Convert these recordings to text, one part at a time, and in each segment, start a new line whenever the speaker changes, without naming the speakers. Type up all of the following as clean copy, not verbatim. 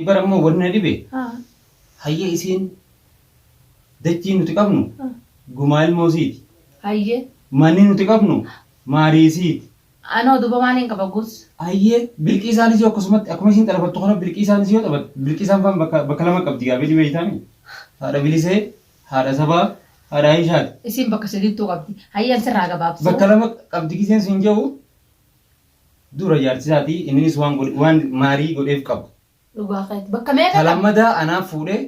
Bara ammoo wanni na dhibe hayyee isiin dachii nuti qabnu gumaa ilmoo isiiti.
Hayyee.
Manni nuti qabnu maarii isiiti.
Anoo duba maaliin qaba gus?
Hayyee bilqiisaanis yoo akkasumatti akkuma isiin xalabattu kana bilqiisaanis yoo taphatte bilqiisaan faan bakka bakka lama qabdi gaafii dhibee itaami. Haadha bilisee, haadha sabaa, haadha Ayishaati.
Isiin bakka sadiittuu qabdi. Hayyee an sirraa gabaabsuu.
Bakka lama qabdi giseen siin jedhu dura jaarti isaati inninis waan godhe waan maarii godheef qaba.
Dhugaa keeti. Bakka meeqa
Ta
qabdi?
lammadaa anaaf fuudhee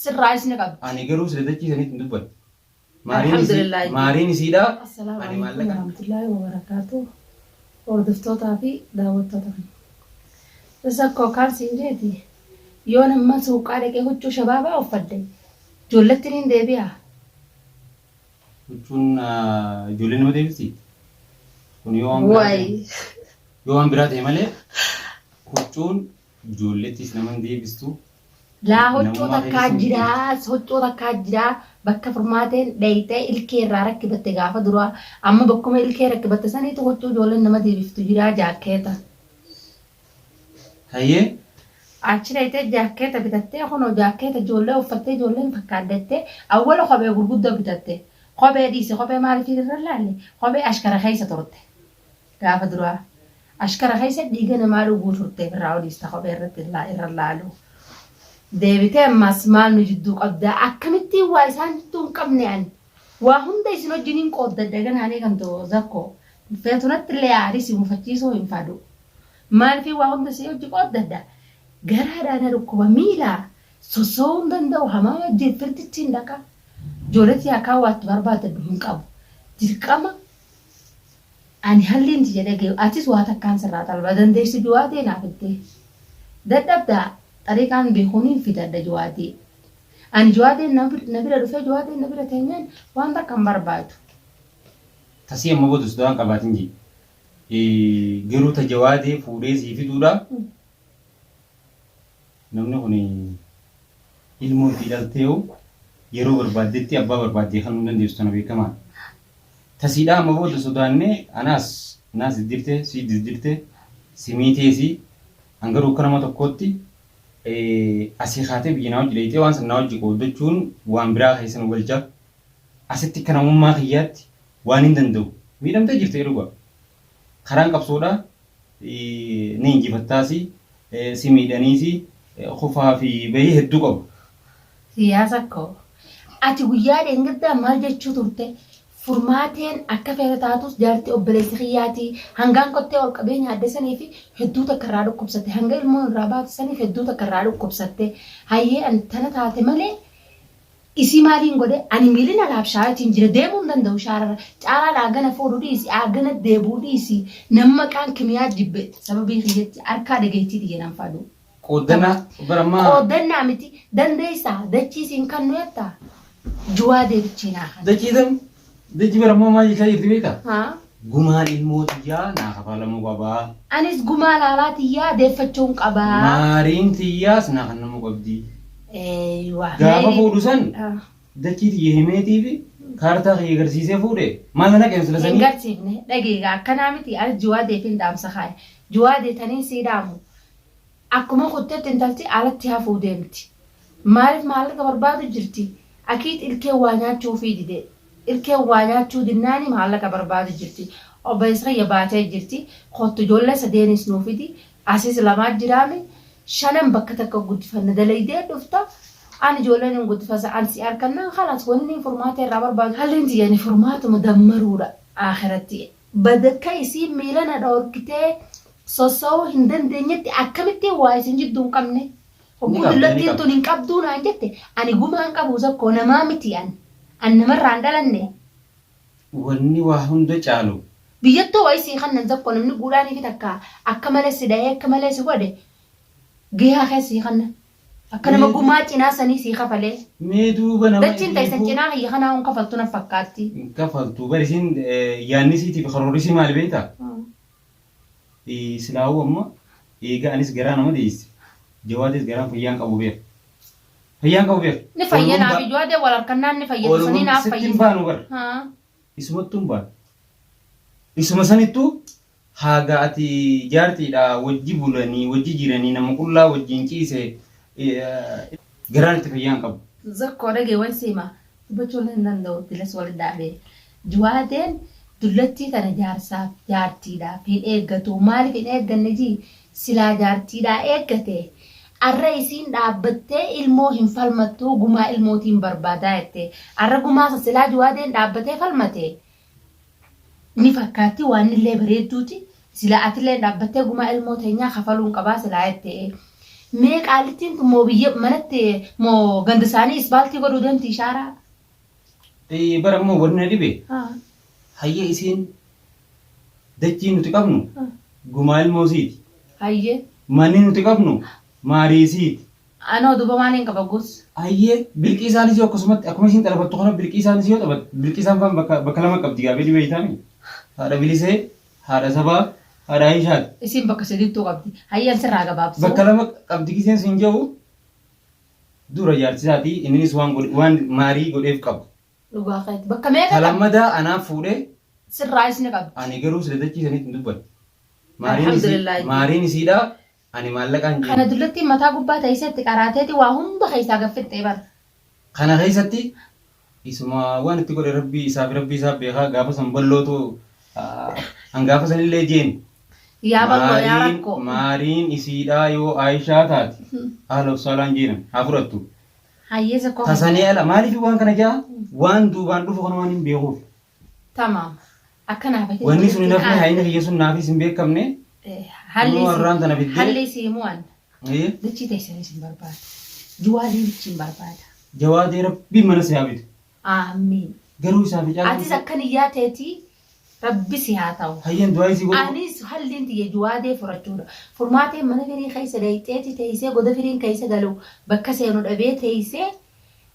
Sirraayis ni qabdi.
ani garuu sila dachii sanitti hin dubbanne. Maariin isii
Alhamdulillah.
maariin isiidha
Assalaamu
ani
alaikum
maallaqa
warahmatullaahi wabarakaatuh. Hordoftootaa fi daawwattoota keenya. Isa koo kaan siin jeeti. Yoon amma suuqaa dhaqee huccuu shabaabaa uffadhe ijoolletti niin deebi'a.
Huccuun ijoollee nama deebistii? Kun yoo waan biraa ta'e
Wayi.
yoo waan biraa ta'e malee huccuun ijoollettis nama hin deebistu.
Laa huccuu
Namummaa
takkaa
keessis hin deebistu.
jiraa huccuu takkaa jiraa bakka furmaateen dhayxee ilkee irraa rakkibatte gaafa duraa amma bakkuma ilkee rakkibatte saniitu huccuu ijoolleen nama deebiftu jiraa jaakkeeta.
Hayyee.
Achi dhayxee jaakkeeta bitattee kunoo jaakkeeta ijoollee uffattee ijoolleen fakkaaddettee awwala kophee gurguddoo bitatte. Kophee dhiisi kophee maaliif irra laalle kophee ashkara keessa turte gaafa duraa. Ashkara keessa dhiiga namaa dhuguu turte irraa oliista kophee irratti irra laalu. Deebitee ammas maal nu jidduu qabdaa akkamittiin waa isaan jidduu hin qabne ani. Waa hunda isin wajjiniin qooddadha ganaanee kan ta'u zakkoo. Feetu natti illee aarii si mufachiisuu hin fadhu. Maaliifin waa hunda si wajji qooddadha? Garaadhaa na dhukkuba miila sosso'uu hin danda'u hamaama firdichi hin dhaqa. Ijoollee tiyyaa kaan waa itti barbaaddadhu hin qabu. Dirqama ani halliin tiyya dhagayu atis waa takkaan sirraa xalba dandeessu juwaadee naa fiddee. Dadhabdaa xariiqaan beekuuniin fidadha juwaadee. Ani juwaadeen na bira dhufee juwaadeen na bira teenyaan waan takka hin barbaadu.
Tasii amma booda sodaa hin qabaatin jee. Garuu ta jawaadee fuudhee sii fiduudha. Namni kun ilmoo itti dhalteeyu yeroo barbaaddetti abbaa barbaaddee kan hin dandeessu tana beekamaadha. Tasiidhaa amma booda sodaannee anaas naas diddirte sii diddirte si miiteesi an garuu akka nama tokkootti asii kaatee biyya naa hojii dheeyxee waan san naa hojii qooddachuun waan biraa keessa nu galcha. Asitti akka namummaa kiyyaatti Waanin danda'u. Miidhamtee jirti dhugaa. Karaan qabsoodhaa ni injifattaasi, si miidhaniisi, kufaa fi bahii hedduu qaba.
Siyaasa koo. Ati guyyaa dheengaddaa maal jechuu turte? Furmaateen akka feete taatus jaartii obboleessa kiyyaati. Hangaan kottee ol qabee nyaadhe sanii fi hedduu takka irraa dhukkubsatte. Hanga ilmoon irraa baate saniif hedduu takka irraa dhukkubsatte. Hayyee ani tana taate malee Isii maaliin godhe ani miilli na laabshaayatiin jira deemuu hin danda'u shaararra caalaan aagana fuudhu dhiisi aagana deebi'u dhiisi nama maqaan kimiyaa jibbe sababii kiyyatti harkaa dhageettii tiyya nan fadhu.
Qooddannaa bara ammaa.
Qooddannaa miti dandeessaa dachii siin kannu jettaa juwaa deebichii naa kan.
Dachii tam dachii bara ammaa maal jechaa jirti beektaa?
Haa.
Gumaan ilmoo tiyyaa naa kafalamuu qabaa.
Anis gumaa laalaa tiyyaa deeffachuun qabaa.
Maariin tiyyaas naa kannamuu qabdi.
Eeywa.
Gaafa fuudhu san dachii tiyya himeetii fi kaartaa kiyya garsiisee fuudhe maal na naqeen sila
Hin
sanii.
garsiifne. Dhagee akkanaa miti anis Juwaadeefin dhaamsa kaaya. Juwaadee taniin sii dhaamu. Akkuma kuttetti intalti alatti hafuu deemti. Maaliif maallaqa barbaadu jirti? Akiit ilkeen waa nyaachuufii dide. Ilkeen waa nyaachuu dinnaani maallaqa barbaadu jirti. Obboleessa kiyya baatee jirti. Kottu ijoollee sadeenis nuu fidi. Asis lamaa jiraami. Shanan bakka takka guddifanna. Dalaydee dhufta. Ani ijoolleen hin guddifasa. An si arkannaan kalaas wanni inni furmaata irraa barbaadu. Halliin tiyya ani furmaatuma dammaruudha aakiratti. Badakka isiin miila na dhoorkitee sosso'uu hin dandeenyetti akkamittiin waa isin jidduu hin qabne?
Ni
Hogguu
qabda, ni
dullattiin
qabda.
tun hin qabduu naan jette ani gumaa hin qabu zakkoo namaa miti an. An namarraa hin dhalanne.
Wanni waa hunda caalu.
Biyyattuu wayi sii kannan zakkoo namni guudhaanii fi takka akka malee si dhahee akka malee si godhe gahaa kee sii kannan. Akka nama
Mee
gumaa cinaa sanii sii kafalee.
Mee duuba nama
Dachiin taysan
ifiifuu
cinaa kiyya kanaa hun kafaltu na fakkaatti.
hin kafaltu bar isiin yaanni isiitii fi karoorri isii maali beektaa? Silaahuu amma eega anis garaa nama deesse Jawaadis garaan fayyaan qabu beeka. Fayyaan qabu beeka.
Ni fayya
Ooluma
naaf ijoodee wal harkannaan ni fayyadu sanii
ooluma
naaf
sitti hin
fayyisa.
baanu bar.
Haa.
Isumattuu hin baanu. Isuma sanittuu haaga ati jaartiidha wajji bulanii wajji jiranii nama qullaa wajjiin ciise Garaan itti fayyaa hin qabu.
Zakkoo dhagee wan siima dubbachuu hin danda'u dilas wal dhaabee. Juwaadeen dullattii tana jaarsaaf jaartiidhaaf hin eeggatu. Maaliif hin eegganne jii silaa jaartiidhaa eeggate arra isiin dhaabbattee ilmoo hin falmattuu gumaa ilmootiin barbaadaa jette. Arra gumaa san silaa juwaadeen dhaabbatee falmate ni fakkaatti waannillee bareedduuti. Silaa atillee dhaabbattee gumaa ilmoo teenyaa kafaluun qabaa silaa jette. Mee qaallittiin tun moo biyya manatti moo ganda isaanii ispaaltii godhuu deemti ishaaraa?
Bara immoo wanni na dhibe hayyee isiin dachii nuti qabnu gumaa ilmoo isiiti.
Hayyee.
Manni nuti qabnu maarii isiiti.
Anoo duba maaliin qaba gus?
Hayyee bilqii isaanis yoo akkasumatti akkuma isiin xalafattu kana bilqii isaanis yoo taphatte bilqii isaan faan bakka bakka lama qabdi gaafii dhibee itaami. Haadha bilisee, haadha sabaa, haadha Ayishaati.
Isiin bakka sadiittuu qabdi. Hayyaan sirraa gabaabsuu.
Bakka lama qabdi giseen siin jedhu dura jaarsi isaati inninis waan godhe waan maarii godheef qaba.
Dhugaa keeti. Bakka meeqa
Ta
qabdi?
lammadaa anaaf fuudhee
Sirraayis ni qabdi.
ani garuu sila dachii sanitti hin dubbanne. Maariin isii
Alhamdulillah.
maariin isiidha ani maallaqaan
Kana
jeen.
dullattiin mataa gubbaa teessee itti qaraateeti waa hunda keessaa gad fixxee bar.
Kana keessatti isuma waan itti godhe rabbii isaa fi rabbii isaa beekaa gaafa san ballootu an gaafa sanillee jeen.
Yaa balloo yaa
Maariin
rakkoo.
maariin isiidhaa yoo Aayishaa taate haala obsaalaan jeenan haa fudhattu.
Hayyee zakoo
Tasanii ala maaliif waan kana jaa waan duubaan dhufu kana waan hin beekuuf.
Tamaam. Akkana hafete.
Wanni sun hin hafne hayni kiyya sun naafis hin beekamne.
Halli
Kunoo har'aan tana fiddee.
halli isii mu'an. Dachii teessanis hin barbaadu. Juwaadii bichi hin barbaada.
Jawaadee rabbiin mana si haa bitu.
Aamiin.
Garuu isaa fi caalaan.
Atis akka niyyaa teetii rabbi si haa ta'u.
Hayyeen du'aa isii godhu.
Anis halliin tiyya juwaadee furachuudha. Furmaateen mana firii keessa dayxeeti teessee goda firiin keessa galu bakka seenu dhabee teessee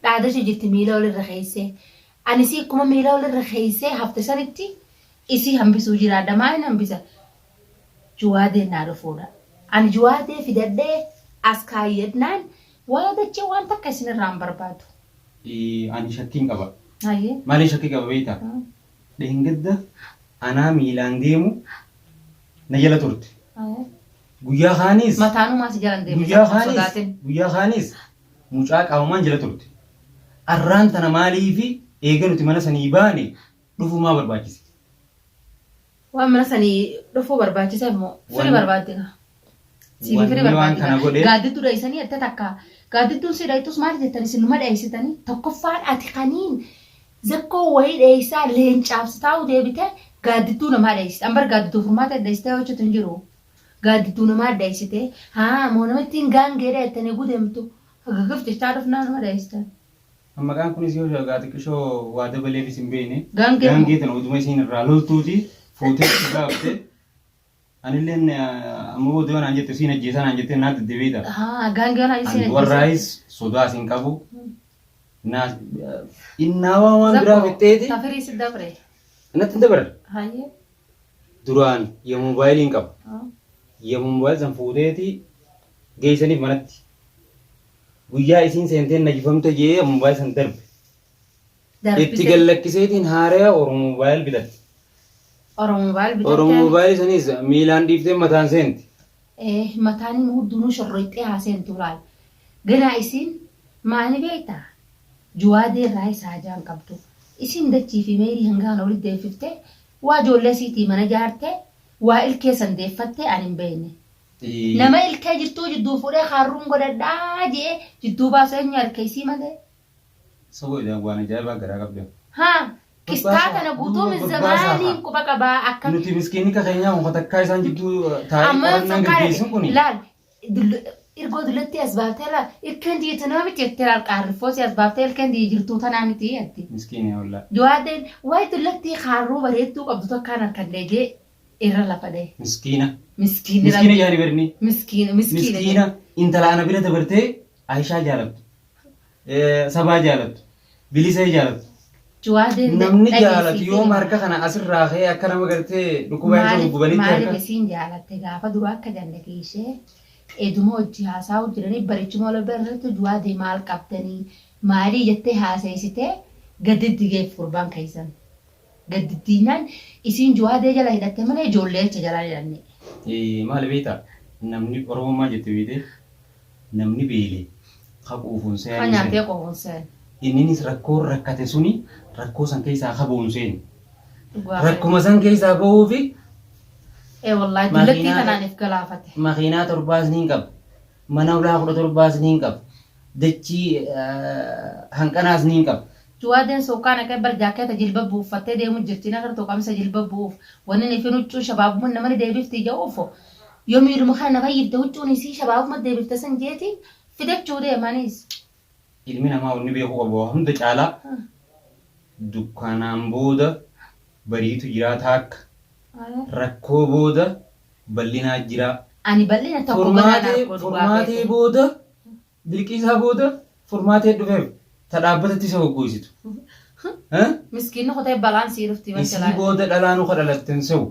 dhaadacha jirti miila olirra keessee. Ani isii akkuma miila olirra keessee hafte sanitti isii hambisuu jiraadha. Maaliin hambisa? Juwaadeen naa dhufuudha. Ani juwaadee fidadhee as kaayyadnaan waa dachee waan takka isinirraa hin barbaadu.
Ani shakkiin qaba.
Hayyee.
Maaliin shakkii qaba beektaa? Dheengadda anaa miilaan deemu na jala turte. Guyyaa kaanis
Mataanumaa si jalan deemu.
guyyaa kaanis
Sodaatin.
guyyaa kaanis mucaa qaamumaan jala turte. Arraan tana maaliifi eega nuti mana sanii baane dhufuu maa barbaachise?
Waan mana sanii dhufuu barbaachiseef moo firi
Wanni-
barbaadde kaa? Siif firi
Wanni waan
barbaadde
kana
kaa?
godhe
Gaaddidduu dheessanii ette takka gaaddidduun si dheettus maal jettan isin numa dheessitanii tokkoffaan ati kaniin zakkoo wayii dheessaa leencaaf si taa'u deebite gaaddidduu namaa dheessite ambar gaaddidduu furmaata dheessitee hojjetu hin jiru gaaddidduu namaa dheessite haa moo namittiin gaangee dheettanii gudeemtu gagaf jechaa dhufnaa nama dheessitan.
Maqaan kunis yoo gaa xiqqishoo waa dabaleefis hin beekne.
Gaangee moo?
Gaangee tana utuma isiin irraa loltuuti fuutee itti baafte. Anilleen amma booda yoo naan jette siin ajjeesaa naan jettee naa deddeebiita.
Haa gaangee waan
Ani
isiin
warraayis sodaas hin qabu. Naa innaawaa waan biraa fixxeeti
Tafirii si dabre.
natti hin dabarre.
Hayyee.
Duraan ya moobaayilii hin qabu. Ya moobaayil san fuuteeti geessaniif manatti. Guyyaa isiin seenteen najifamte jee moobaayil san darbe. Itti gad lakkiseetiin haaraya Oromo Mobile bitadhe.
Oromo Mobile bitatte.
Oromo Mobile sanis miilaan dhiiftee mataan seenti.
Eh, mataan hundinuu shorroyxee haa seentu laal. Ganaa isiin maali beektaa? Juwaadee irraa isa hajaan qabdu. Isiin dachii fi meerii hanga kana walitti deeffiftee waa ijoollee siitii mana jaartee waa ilkee san deeffattee ani hin beekne. Nama ilkee jirtuu jidduu fuudhee kaarruun godhadhaa jee jidduu baasu eenyu harka isii malee.
Soboo idaan waan ajaa'ibaa garaa qabda.
Haa qistaa tana guutuu min zamaaniin quba qabaa akka.
Nuti miskiinni ka keenyaa kun takkaa isaan jidduu taa'ee
Amma
qorannaan gaggeessuun kuni.
Laal irgoo dullatti as baaftee laal ilkeen tiyya tanaa miti jettee laal qaarriffoo si as baaftee ilkeen tiyya jirtuu tanaa miti jetti.
Miskiini wallaa.
Jawaadeen wayi dullatti kaarruu bareedduu qabdu takkaan harkannee jee irra lafa dhahe.
Miskiina.
Miskiinni
Miskiina
rabbi.
jaani berni.
Miskiina miskiina.
Miskiina intala ana bira dabartee Aishaa jaalattu. Sabaa jaalattu. Bilisee jaalattu.
Juwaadeen
Namni
dhageessii
jaalatu yoom
fi-
harka kana asirraa ka'ee akka nama gartee dhukkuba isa
Maaliif
guggubanitti
maaliif
harka.
isiin jaalatte gaafa dura akka janne keeshee eduma hojii haasa'u jiranii barichuma ol irratti juwaadee maal qabdanii maalii jettee haaseessitee gadi digeef gurbaan keessan. Gaddiddiinyaan isiin juwaadee jala hidhatte malee ijoollee jecha jalaa hidhanne.
Maali beektaa namni Oromoo maal jette beektee? Namni beele ka quufu hin
Ka
se'anii
nyaatee
seene.
quufu hin seene.
Inninis rakkoon rakkate suni rakkoo san keessaa ka ba'u hin seene.
Dhugaa kee.
Rakkuma san keessaa ba'uufi
Ee wallaahi dullattii
makiinaa
tanaan if galaafate.
makiinaa torbaas niin qaba. Mana hulaa 17s niin qaba. Dachii hanqanaas niin qaba.
Juwaadeen suuqaa naqee bar jaakkeeta jilba bu'u uffattee deemu jirti hin agartuu qamisa jilba bu'uuf wannin ifin huccuun shabaabuma namani deebifti ja'uuf yo miiluma kana na fayyifte huccuun isii shabaabuma deebifte san jeetiin fidachuu deema aniis.
Ilmi namaa wanni beekuu qabu waa hunda caalaa dukkanaan booda bariitu jiraa taakka rakkoo booda bal'inaa jiraa.
Ani bal'ina tokko ganaan
Furmaatee
arkuu dhugaa
furmaatee
keetii.
booda Bilqiisaa booda furmaatee dhufeef ta dhaabbatatti isa goggoysitu. Eh?
Miskiinni kutee balaan sii dhufti
Isii
masalaa.
booda dhalaanuu ka dhalatte hin se'u.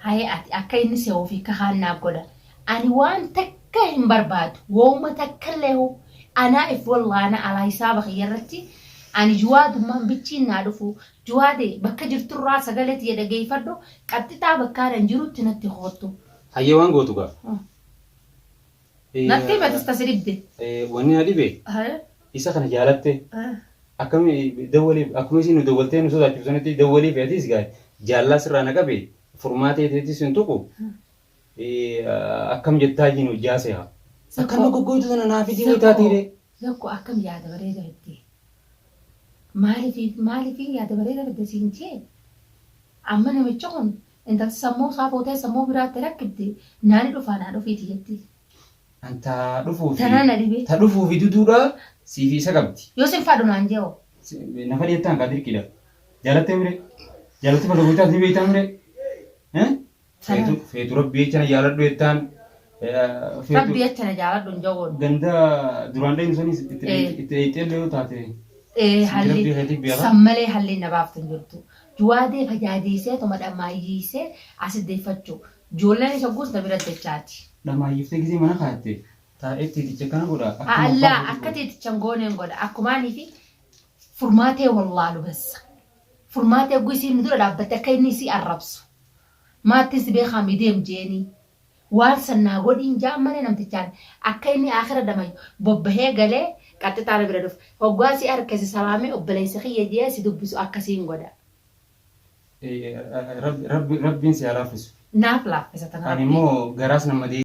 Haye ati akka inni se'uu fi kahaan naaf godha. Ani waan takka hin barbaadu. Wooma takkallee hoo. Anaa if wallaana alaa hisaaba kiyya irratti ani juwaadummaan bichiin naa dhufu. Juwaade bakka jirturraa sagalee tiyya dhageeffadhu qaxxixaa bakkaan an jirutti natti koottu.
Hayyee waan gootu gaa.
Natti himi atis ta si dhibde.
Wanni na dhibe isa kana jaalatte akkami dawwaliif akkuma isiin nu dawwaltee nu sodaachiftu sanitti dawwaliif atis gaa jaallaa sirraa na qabe furmaatee teetis hin tuqu akkam jettaa jiin hojjaa seha. Akkam goggooytu tana naa fidii way taatiire.
Zakko akkam yaada bareeda fidde. Maaliif maaliif yaada bareeda fidde siin jee amma namichi kun Intalti sammuu isaa fuutee sammuu biraatti rakkifti naani dhufaa naa dhufiiti jetti.
An ta dhufuu fi
Tanaa na dhibee.
ta dhufuu fi duduudha sii fi isa qabdi.
Yoo sin fadhu naan jee hoo.
Na fadhi jettaan kaa dirqiidha. Jaalattee miree? Jaalattee fadhu gochaas ni beektaa miree? Eh?
Tanaa.
Feetu feetu rabbi jecha na jaaladhu jettaan. Feetu
Rabbi jecha na jaaladhu hin jawwoon.
ganda duraan dhaynu sanis itti
Eh.
itti dhayxee illee yoo taate
Ee
si
halli
rabbii keetiif beeka.
san malee halli na baaftu hin jirtu. Juwaadee fajaajeysee tuma dhamaayyisee asi deeffachuu. Joolleenis hogguus na bira dachaati.
Dhamaayyifte gizee mana kaayatte taa'ee tiiticha akkana godha
Haa
akkuma abbaa
Allaa
kootii
akka
godha.
tiitichan gooneen godha. Akkumaanii fi furmaatee wallaalu bessa. Furmaatee hogguu isiin nu dura dhaabbatte akka inni isii arrabsu. Maattiin si beekaa mi deem jeenii. Waan san naa godhiin ja'an malee namtichaan akka inni aakhira dhamayu bobbahee galee qaxxixaa na bira dhufa. Hoggaa si arke si salaamee obboleessa kiyya je'ee si dubbisu akkasiin godha.
Rabbi rabbiin si haa laaffisu.
Naaf laaffisa tana
Ani
rabbiin.
immoo garaas na madeesse.